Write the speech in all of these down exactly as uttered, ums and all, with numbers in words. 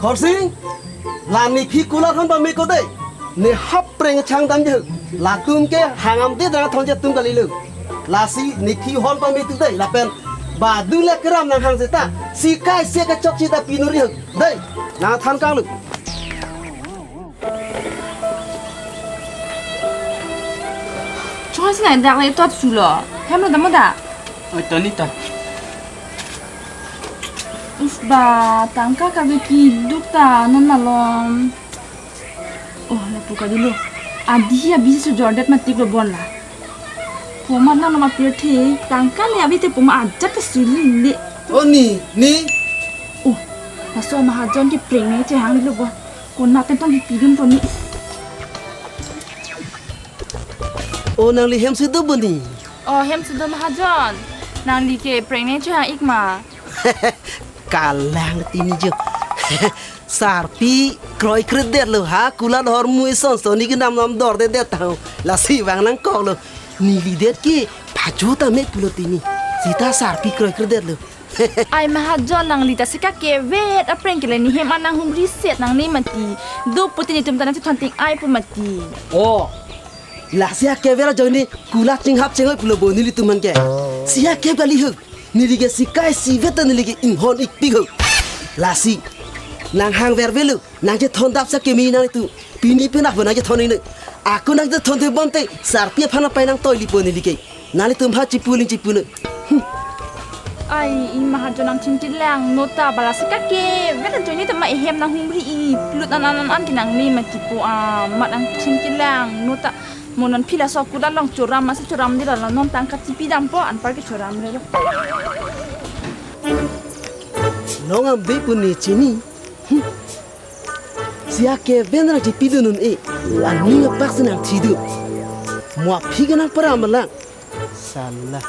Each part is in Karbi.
Khorsing, la nephi kulat hon pame ko dei. Ne hap preng chang dam je. Latum ke hangam de dang thon je tum kalilo. Lasi nephi hon pame tu dei lapen badu le keram nanghang seta. Si kai se kechok si ta pinuri ho. Dei, nang than kanglo. Choi sina dak le tot sulo. Hem lo damo da. Oi, Tony ta. Us ba, tangka kave kiduk ta non malom. Oh, lapu kadilo. Adi abisi sujordet matik lo bon la. Pomat na nama pirthe, tangka le abi te poma ajat ta suli le. Oh, ni, ni. Oh, laso mahajon ke preng ne chehang lo bon. Konat pen tong kipidun poni. Oh, nangli hem si do boni. Oh, hem si do mahajon. Nangli ke preng ne chehang ik ma. Kalang tini jo. Sarpi kroikredetlo ha, kulat hormu ison soni ke nam nam dordedet tau. Lasi vang nangkoklo. Neli det ke paju ta me pulo tini. Sita sarpi kroikredetlo. Ai mahajon, nangli ta sika kevet apreng ke le ne hem an nanghumri set nangne mati. Do puti netum ta nangchethon ting ai pu mati. Oh. Lasi akevet ajoine kulat chinghap chengoi pulo bo nelitum an ke. Si akep kali ho. Neli ke si kai si vet ta neli ke inghon ikpik ho. Lasi nanghang vervelo. Nangchethon dap sa kemi nangtum. Pini pen ako nangchethon ine. Ako nangchethon the bonte sarpi aphan apai nangtoi lipo neli ke. Nanglitum ha chipu ling chipu ne. Hmm. Ai, i mahajon nangchingkilang nota bala sika kevet ajoine ta ma ehem nanghumri i plut an an an an ke nangne mati po amat nangchingkilang nota. Mo non phi laso kulat along choram masi choramde la non tangka chipi dampo anpar ke choramre lo. Long ambe pu ne chini. Hmm. Si akevet nangchipidun un-e. Aning apak si nangthidun. Mo aphi ke nangparam lang. Sala.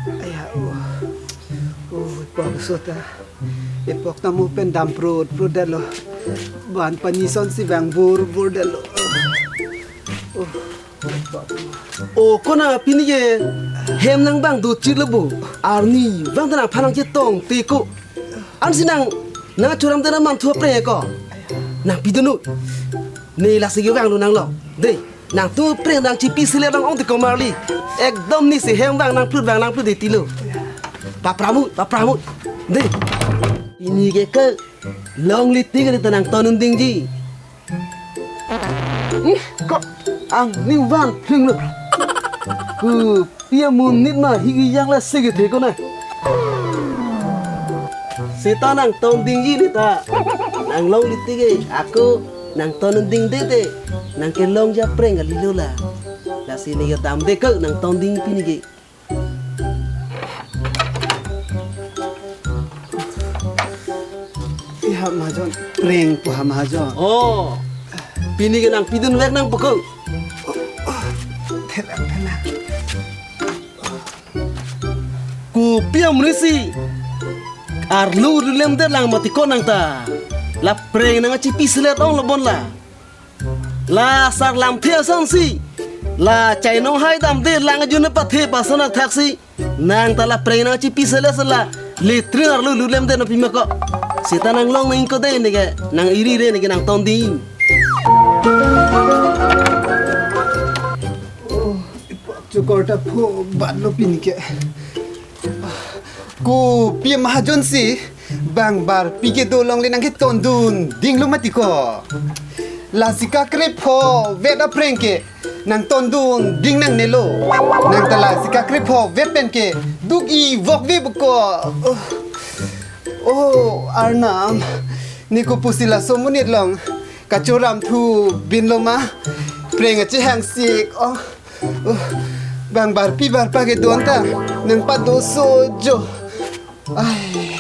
Aya, oh. Oh, epok sota. Epok ta mo pen dam prut prut detlo. Ban pani son si vang bur bur detlo. Oh, epok. Oh, konat pini ke hem nangbang dochit lo bo. Arnivang ta nangphan nangchetong te ko. Ansi nang nangchoramde na manthu apreng ko. Nangpidun un. Ne lasi ke vanglo nanglo. Dei. Nangtum preng nangchipi selet nang ong te komarli. Ekdom ne si hem vang nangplut vang nangplut de tilo. Papra mut, papra mut. Dei. Pini ke ke longle tik ta nangtondun dingji. Ih, ko ang ning van phling lo. Kopi amonit ma higi yang la sege the konat. Seta nangtondingji ne ta. Nang longle tik ke ako nangtondingde te. Nang kelongji apreng kalilo la. Lasi ne kedam de ke nangtonding pini ke. Iya, mahajon. Preng pu ha, mahajon. Oh. Pini ke nangpidun vek nang pukul. Thelang, thelang. Kopi amonit si arlu lulem det lang mati konat ta. La preng nangchipi selet ong lo bon la. La sarlamthe asonsi. La chainong hai damde lang ajun pathe pason athak si. Nang ta la preng nangchipi selet la. Litrin arlu lulem det na pima ko. Seta nanglong nang ingko de ne ke. Nang iri re ne ke nangtonding. Oh, chukor ta pho bat lo pini ke. Kopi mahajon si, bang barpi kedo longle nangketondun dinglo mati ko. Lasi kakrepho vet apreng ke, nangtondun ding nangnelo. Nang ta lasi kakrepho vet pen ke, duk-i vokve bo ko. Oh, oh, Arnam, ne kopusi laso monit along kachoram thu binlo ma. Preng achehangsik. Oh. Oh. Bang barpi barpa kedo anta nangpadoso jo. Ai.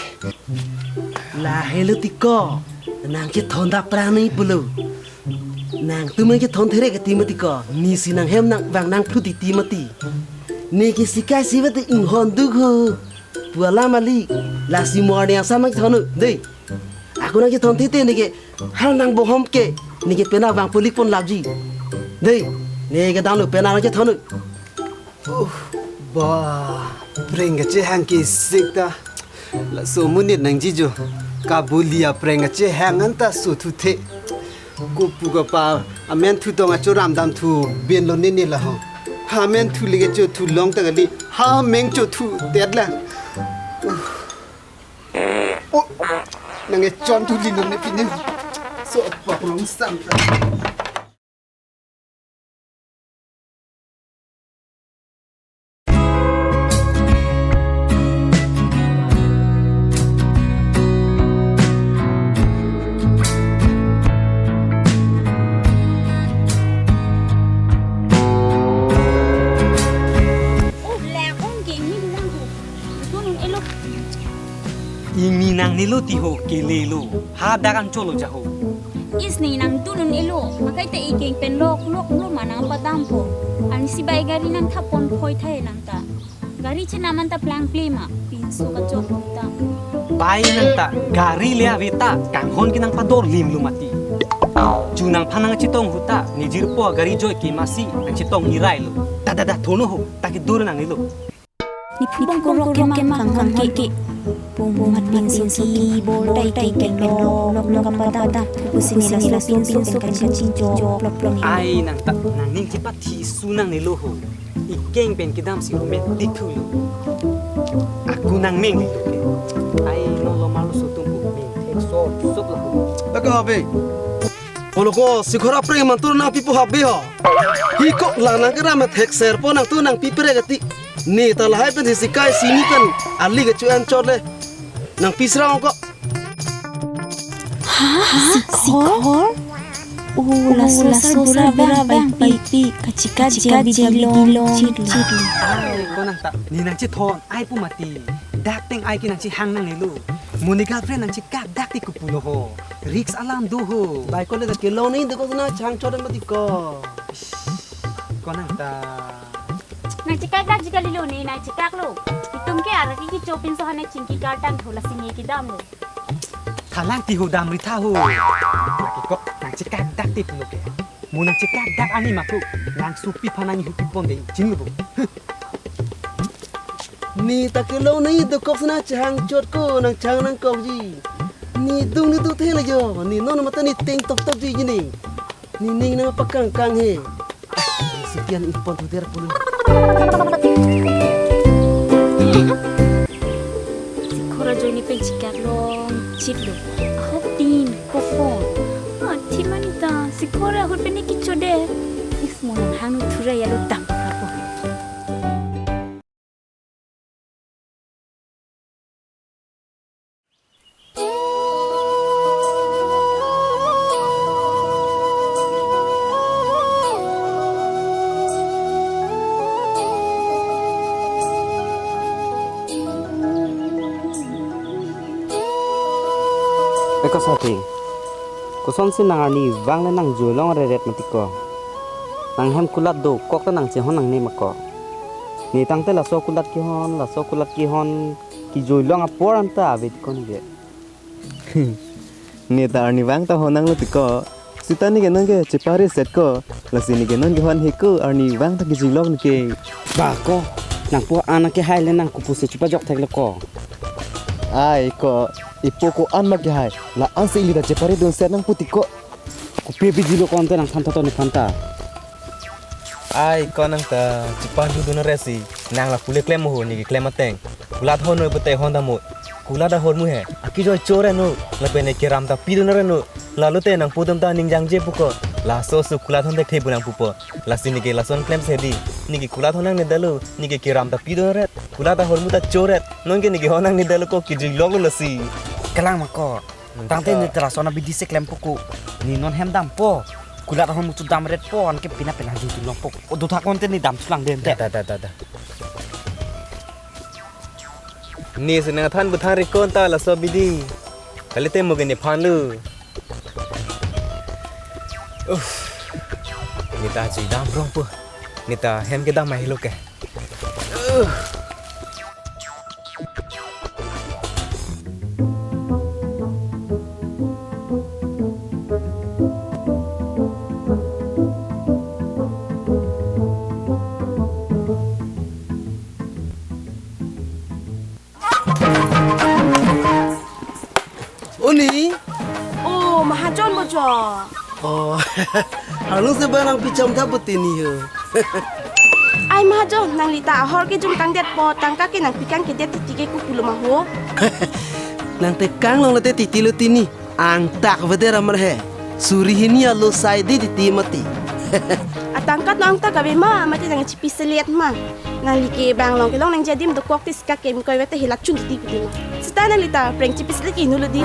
Lahelo tiko. Nangkethon dapprang nangji pulo. Nangtum nangkethon therek ati mati ko. Nisi nanghem nang bang nangphlu titi mati. Ne kesikai siva te inghon duk ho. Pu alam kali. Lasi morning asam nangkethon dei. Ako nangkethon titi neke hal nangbohom ke, neke penap vangpo, likpon lapji. Dei, neke damlo penap nangkethon. Uh, ba, preng kachehang kesik ta. Laso amonit nangji jo. Kabuli apreng kachehang anta sothu the. Kopu kapa amen thu tong achoram damthu binlo nene laho. Ha amen thu leke chothu long ta kali. Ha meng chothu tet lang. Uh. Oh, nang echon thu lino ne pine. So, paprong sam. Oh, le, ong ke ni lang ho. Tunun elo. Imi nangnelo ti ho, kelelo. Hadak an cholo ja ho. Is ni nang tunun elo. Makai te ikeng pen lok lok lo ma nangpadampo. Ansi bai gari nangthapon phoi thai nang ta. Gari chenam anta plangple ma. Pinso kachok ta. Bai nang ta, gari le ave ta, kanghon ke nangpador limlo mati. Chu nangphan nangchetong ho ta, ne jirpo gari joi ke masi, nangchetong irai lo. Da da da, thono ho, ta kedo nangnelo. Ni phubong korok ke ma kanghon ke. Pung pung hat pinso ki bol tai ke ke lok lok lok kapada. Pusi ne laso pinso pen kachinjo plop plop ni. Ai nang ta, nangning chepathisu nangnelo ho. Ikeng pen kedam si romantic thulo. Ako nangmeng lo ke. Ai no lo malo sotum pu meng thek so sop lo ho. Baka habe. Polo ko sikhor apreng mantur nangpipo habe ho. Hi ko lang nangkeram thek serpo nangtu nangpi prek ati. Ne ta lahai pen si kai sini pen ali kechu-an chot le. Nangpi srang ko. Ha? Sikhor? Oh, laso laso bura bang bang pi pi. Kachika jia bidi long chit chit. Ai, ko nang ta, ne nangchethon ai pu mati. Dak teng ai ke nangchehang nangnelo. Mo ne girlfriend nangchekak dak ti kopulo ho. Risk alam do ho. Bai ko le ta kelong ni, de ko na chang chot mati ko. Ko nang ta. Nangchekak dak ji kalilo ne, nangchekak lo. Itum ke arake kecho pinso hane chingki kartang thola sini kedam lo. Thalang ti ho dam ri tha ho. Lake ko nangchekak dak ti pulo ke. Mo nangchekak dak ani maku. Nang supi phanang ihupi pon de chinlo bo. Ne ta kelong ni dokok sina chehang chot ko nangchang nangkokji. Ne dung ne do thela jo. Ne non mata ne ting tok tok ji ne. Ne ning nangpakang kang he. Setian ipon tu der pulun. Sikhor ajoine pen chekak long chit lo. Ahok tin kokon. Ah, thi mani ta. Sikhor ahut pen ne kecho de. Is mo nanghang nu thura ya lo tam apo. Eko sathi, kosonsi nang arnivang le nangjoi long reret mati ko. Nanghem kulat dokok ta nangchehon nangne ma ko. Ne tangte laso kulat kehon, laso kulat kehon, kejoi long apor anta ave ti ko neke. Ne ta arnivang ta hon nanglo ti ko. Sita neke nonke chepari set ko. Lasi neke nonke hon he ko arnivang ta kejoi long neke. Ba ko, nangpo an akehai le nang kopusi chepajok thek lo ko. Ai ko, ipo ko-an ma kehai. La-an si ili ta chepari dun set nang pu ti ko. Kopi biji lo ko ante nangthan thotthot nephan ta. Ai, ko nang ta chepadu dun resi, nang la pule klem ho, ne keklem ateng. Kulat hon noi pute hon damo. Kulat ahormu he, akejoi chore no, lapen ne keram ta pidun re no. Lalo te nangpo atum ta ning jangje pu ko. Laso su kulat hon thekthe pu nangpupo. Lasi neke lason klem si hedi. Neke kulat hon nangne detlo, neke keram ta pidun ret. Kulat ahormu ta choret. Nonke neke hon nangne detlo ko kejoi long lasi. Kalang ma ko. Tangte ne ta lason abidi si klempo ko. Ne non hem dampo. Kulat ahormu tu damret po, anke pina pina jujun longpo. O, dothak konte ne dam chulang den te. Da, da, da, da. Ne si nangthan buthang rikon ta laso abidi. Kalite mo ke nephan lo. Uff. Ne ta jui dam rongpo. Ne ta hem kedam ahelo ke. Oni? Oh, Mahajon bojo. Oh, halo se ba nangpicham tha putini ho. Ai Mahajon, nangli ta ahor kejum tangdet po, tangka ke nangpikang kedet titi ke kupulo ma ho. Nangtekang long lote titi lo tini. Angtak vede ramar he. Suri hini alo sai di titi mati. Atangka no angtak ave ma, mati nangchipi selet ma. Nangli ke bang long kelong nangji adim dokok ti sika kemkoi vete hela chun titi piti ma. Seta nangli ta preng chipi selet ke inut lo di.